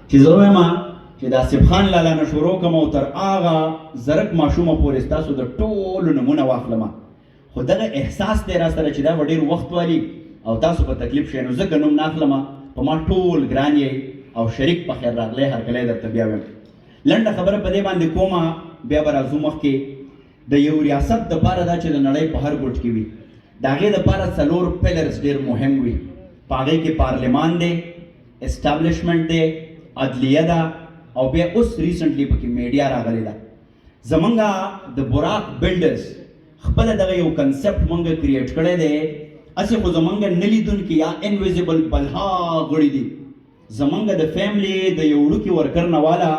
چې زه وایم چې د آصف خان لالا نه شروع کوم او تر هغه زرک ماشومه پورې ستاسو د ټولو نومونه واخلم، خو دغه احساس دی را سره چې دا به ډېر وخت والي او تاسو په تکلیف شئ، نو ځکه نوم نه اخلم. په ما ټول ګران یئ او شریک په خیر راغلی هرکلی درته بیا وایم. لنډه خبره په دې باندې کومه، بیا به راځو مخکې. د یو ریاست دپاره دا چې د نړۍ په هر ګوټ کې وي، د هغې دپاره څلور pillars ډېر مهم وي. په هغې کې پارلمان دی، اسټابلیشمنټ دی، عدلیه ده او بیا اوس recently پکې میډیا راغلې ده. زمونږ د براق بلډرز خپله دغه یو concept مونږ create کړی دی. هسې خو زمونږ نه لیدونکي یا invisible بلها غړي دي. زمونږ د family د یو وړوکي worker نه والا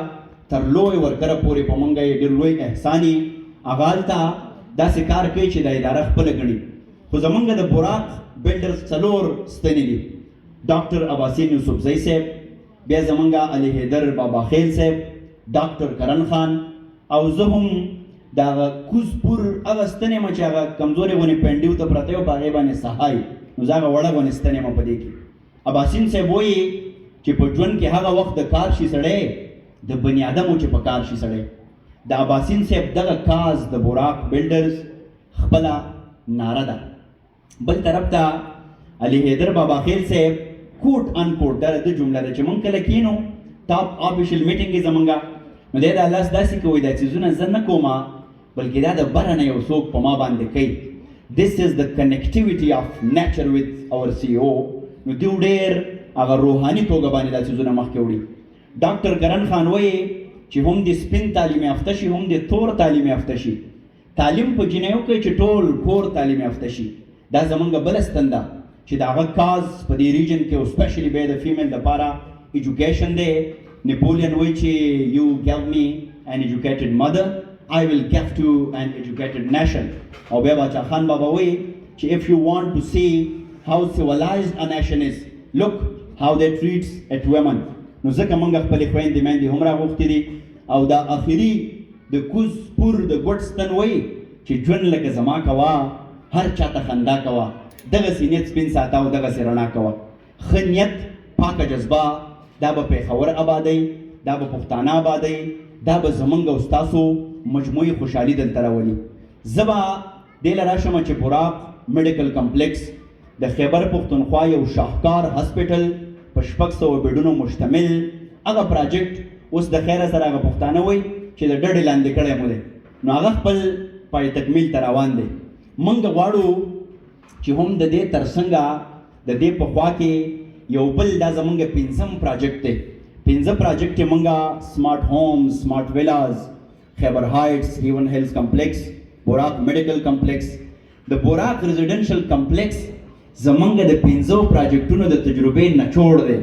تر لوی worker پورې په مونږ یې ډېر لوی احسان وي. هغه هلته داسې کار کوي چې دا اداره خپله ګڼي. خو زمونږ د براق بلډرز څلور ستنې دي: ډاکټر اباسین یوسفزی صاحب، بیا زمونږ علي حیدر بابا خیل صاحب، ډاکټر کرن خان او زه هم د هغه کوز پور هغه ستنې یم چې هغه کمزورې غونې پنډیو ته پرته او په هغې باندې سهای، نو زه هغه وړه غونې ستنې یم په دې کې. اباسین صاحب وایي چې په ژوند کې هغه وخت د کار شي سړی، د بني آدمو چې په کار شي سړی. د اباسین صاحب دغه cause د براق بلډرز خپله ناره ده. بل طرف ته علي حیدر بابا خیل صاحب، quote unquote، دا د جمله ده چې مونږ کله کینو top official meeting کې زمونږه، نو دی دا لاس داسې کوي، دا څیزونه زه نه کومه بلکې دا د بره نه یو څوک په ما باندې کوي. This is the connectivity of nature with our CEO. نو دیو ډېر هغه روحاني توګه باندې دا څیزونه مخکې وړي. ډاکټر کرن خان وایي چې هم د سپین تعلیم یافته شي، هم د تور تعلیم یافته شي، تعلیم په جنیو کې چې ټول کور تعلیم یافته شي. دا زمونږ بله ستن ده چې د هغه cause په دې region کې او specially بیا د female دپاره education دی. نیپولین وایي چې "You give me an educated mother, I will give to an educated nation." او بیا باچا خان بابا وایي چې "If you want to see how civilized a nation is, look how they treats its women." نو ځکه مونږ خپلې خویندې میندې هم راغوښتې دي. او دا اخري د کوز پور د ګوټ ستن وایي چې ژوند لکه زما کوه، هر چاته خندا کوه، دغسې نیت سپین ساته او دغسې رڼا کوه. ښه نیت، پاکه جذبه، دا به پېښور آبادوي، دا به پښتانه آبادوي، دا به زمونږ او ستاسو مجموعي خوشحالي دلته راولي. زه به دې له راشم چې براق میډیکل کمپلیکس، د خیبر پښتونخوا یو شاهکار هسپټل، په 600 بیډونو مشتمل هغه پراجیکټ اوس د خیره سره، هغه پښتانه وایي چې د ډډې لاندې کړی مو دی، نو هغه خپل پای تکمیل ته روان دی. موږ غواړو چې هم د دې ترڅنګه د دې په خوا کې یو بل، دا زمونږ پنځم پراجیکټ دی. پنځه پراجیکټ یې مونږه smart homes, smart villas، خیبر هایټس، هیون هیلز کمپلیکس، براق میډیکل کمپلیکس. د براق ریزیډنشل کمپلیکس زمونږ د پنځو پراجیکټونو د تجربې نچوړ دی،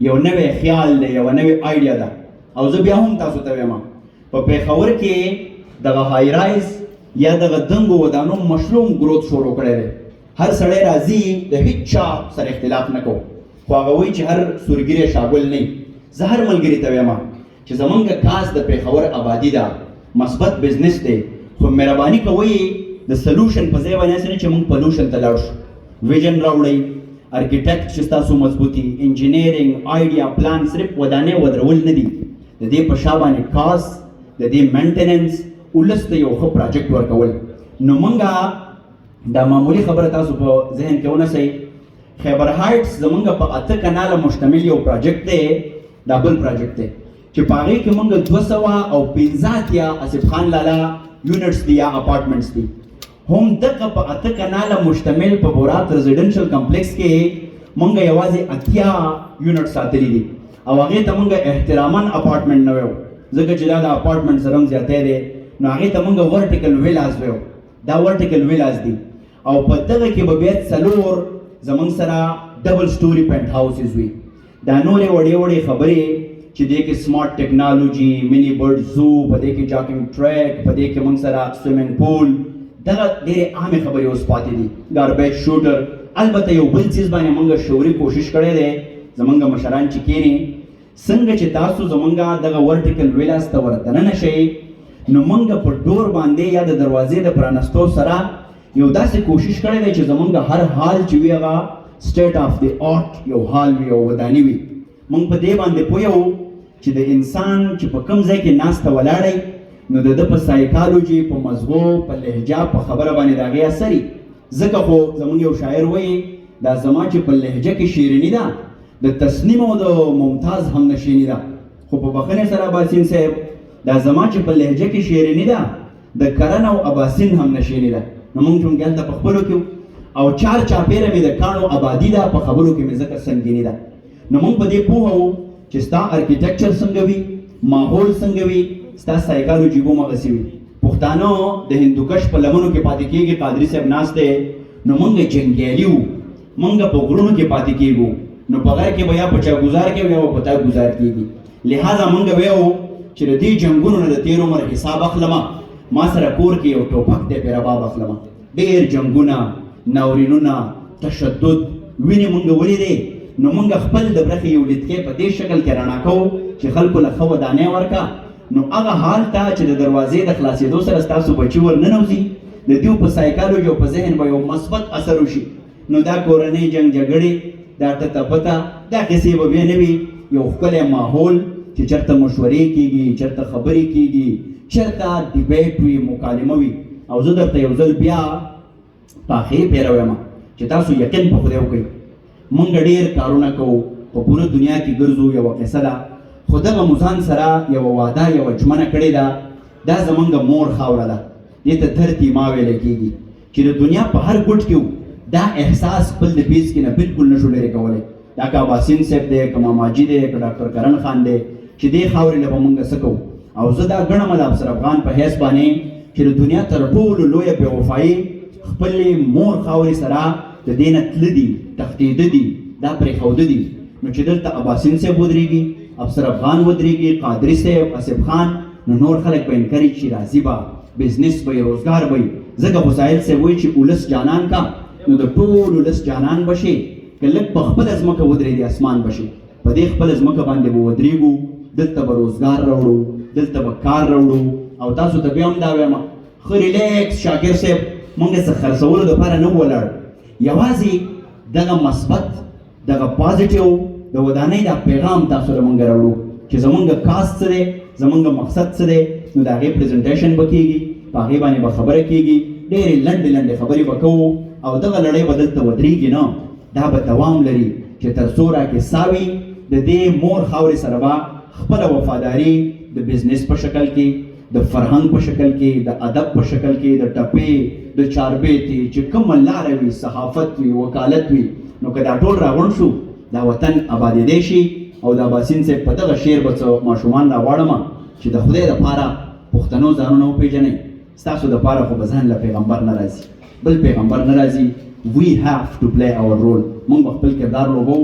یو نوی خیال دی، یوه نوې idea ده. او زه بیا هم تاسو ته وایم، په پېښور کې دغه high rise یا دغه دنګو ودانو mushroom growth شروع کړی دی. هر سړی راځي، د هیڅ چا سره اختلاف نه کوو، خو هغه وایي چې هر سورګیری شاګل نه. زه هر ملګري ته وایم چې زمونږ cause د پېښور آبادي ده، مثبت business دی، خو مهرباني کوئ د solution په ځای باندې نه چې موږ pollution ته لاړ شو. vision راوړئ، architect چې تاسو مضبوطي، engineering idea، plan. صرف ودانۍ ودرول نه دي، د دې په شا باندې cause، د دې maintenance، ولس ته یو ښه پراجیکټ ورکول. نو مونږه دا معمولی خبره تاسو په ذهن کې ونسئ. خیبر هایټس زمونږ په 8 کناله مشتمل یو پراجیکټ دی. دا بل پراجیکټ دی چې په هغې کې مونږ 285، آصف خان لالا، units دي یا apartments دي. هم دغه په 8 کناله مشتمل په براق ریزیډنشل کمپلیکس کې مونږ یوازې 80 unit ساتلي دي او هغې ته مونږ احتراما اپارټمنټ نه ویو، ځکه چې دا د اپارټمنټ سره هم زیاتی دی، نو هغې ته مونږ vertical villas ویو. دا vertical villas دي او په دغه کې به بیا څلور زمونږ سره double storey penthouses وي. دا نورې وړې وړې خبرې چې دې کې smart technology، mini bird zoo، په دې کې jogging track، په دې کې موږ سره swimming pool، دغه ډېرې عامې خبرې اوس پاتې دي، garbage shooter. البته یو بل څیز باندې موږ شعوري کوشش کړی دی. زمونږ مشران چې کینی، څنګه چې تاسو زمونږ دغه vertical villas ته ور دننه شئ، نو موږ په door باندې یا د دروازې د پرانستو سره یو داسې کوشش کړی دی چې زمونږ هر hall چې وي، هغه state of the art یو hall وي او وداني وي. موږ په دې باندې پوه یو. چې د انسان چې په کوم ځای کې ناسته ولاړی، نو د ده په سایکالوجي، په مزغو، په لهجه، په خبره باندې د هغې اثر وي. ځکه خو زمونږ یو شاعر وایي، دا زما چې په لهجه کې شیریني ده، د تسنیم او د ممتاز هم نشیني ده. خو په بخښنې سره اباسین صاحب، دا زما چې په لهجه کې شیریني ده، د کرن او اباسین هم نشیني ده. نو مونږ چونکې هلته په خپلو کې او چار چاپېره مې د کاڼو آبادي ده، په خبرو کې مې ځکه سنګیني ده. نو مونږ په دې پوهه وو چې ستا ارکیټیکچر څنګه وي، ماحول څنګه وي، ستا سایکالوجي به هم هغسې وي. پښتانه د هندوکش په لمنو کې پاتې کېږي، قادري صاحب ناست دی، نو مونږ جنګیالي وو، مونږ په غرونو کې پاتې کېږو، نو په غر کې به یا په چا ګزار کوي یا به په تا ګزار کېږي. لهذا مونږ ویو چې د دې جنګونو نه د تېر عمر حساب اخلمه، ما سره کور کې یو ټوپک دی، پرې رباب اخلمه. ډېر جنګونه، ناورینونه، تشدد، وینې مونږ ولیدې. نو مونږ خپل د برخې یو لیدکی په دې شکل کې رڼا کوو چې خلکو له ښه ودانۍ ورکه، نو هغه حال ته چې د دروازې د خلاصېدو سره ستاسو بچي ور ننوځي، د دیو په سایکالوجي او په ذهن به یو مثبت اثر وشي. نو دا کورنۍ جنګ جګړې، دا ټته پته، دا قصې به بیا نه وي. یو ښکلی ماحول چې چېرته مشورې کېږي، چېرته خبرې کېږي، چېرته ډیبیټ وي، مکالمه وي. او زه درته یو ځل بیا په اخري پیره وایم چې تاسو یقین په خدای وکړئ، مونږ ډېر کارونه کوو، په پوره دنیا کې ګرځو، یوه قصه ده، خو دغه مو ځان سره یوه وعده، یوه ژمنه کړې ده. دا زمونږ مور خاوره ده، دې ته دھرتي ما ویلی کېږي چې د دنیا په هر ګوټ کې دا احساس خپل د پیس کې نه بالکل نشو لرې کولی. دا که اباسین صاحب دی، که ماماجي دی، که ډاکټر کرن خان دی، چې دې خاورې له به مونږ څه کوو. او زه دا ګڼم د افسر افغان په حیث باندې چې د دنیا تر ټولو لویه بې وفایي خپلې مور خاورې سره د دې نه تله دي، تښتېده دي، دا پرېښوده دي. نو چې دلته اباسین صاحب ودرېږي، افسر افغان ودرېږي، قادري صاحب، آصف خان، نو نور خلک به انکریج شي، راضي به، بزنس به، روزګار به. ځکه خو ساحل صاحب وایي چې ولس جانان کا، نو د ټول ولس جانان به شي. که لږ په خپله ځمکه ودرېدې، اسمان به شي. په دې خپله ځمکه باندې به ودرېږو، دلته به روزګار راوړو، دلته به کار راوړو. او تاسو ته بیا هم دا وایم، ښه ریلیکس شاکر صاحب، مونږ څه خرڅولو دپاره نه ولاړ، یوازې دغه مثبت، دغه پازیټیو د ودانۍ دا پیغام تاسو له مونږ راوړو چې زمونږ کاز څه دی، زمونږ مقصد څه دی. نو د هغې پریزنټیشن به کېږي، په هغې باندې به خبره کېږي، ډېرې لنډې لنډې خبرې به کوو، او دغه لړۍ به دلته ودرېږي نه، دا به دوام لري چې تر څو راکې ساه وي. د دې مور خاورې سره به خپله وفاداري د بزنس په شکل کې، د فرهنګ په شکل کې، د ادب په شکل کې، د ټپې، د چاربیتې، چې کومه لاره وي، صحافت وي، وکالت وي، نو که دا ټول راغونډ شو، دا وطن آبادېدی شي. او د اباسین صاحب په دغه شعر به څه ماشومان راغواړم چې د خدای دپاره پښتنو ځانونه وپېژنئ. ستاسو دپاره خو به ځان له پیغمبر نه راځي، بل پیغمبر نه راځي. We have to play our role. موږ به خپل کردار لوبو.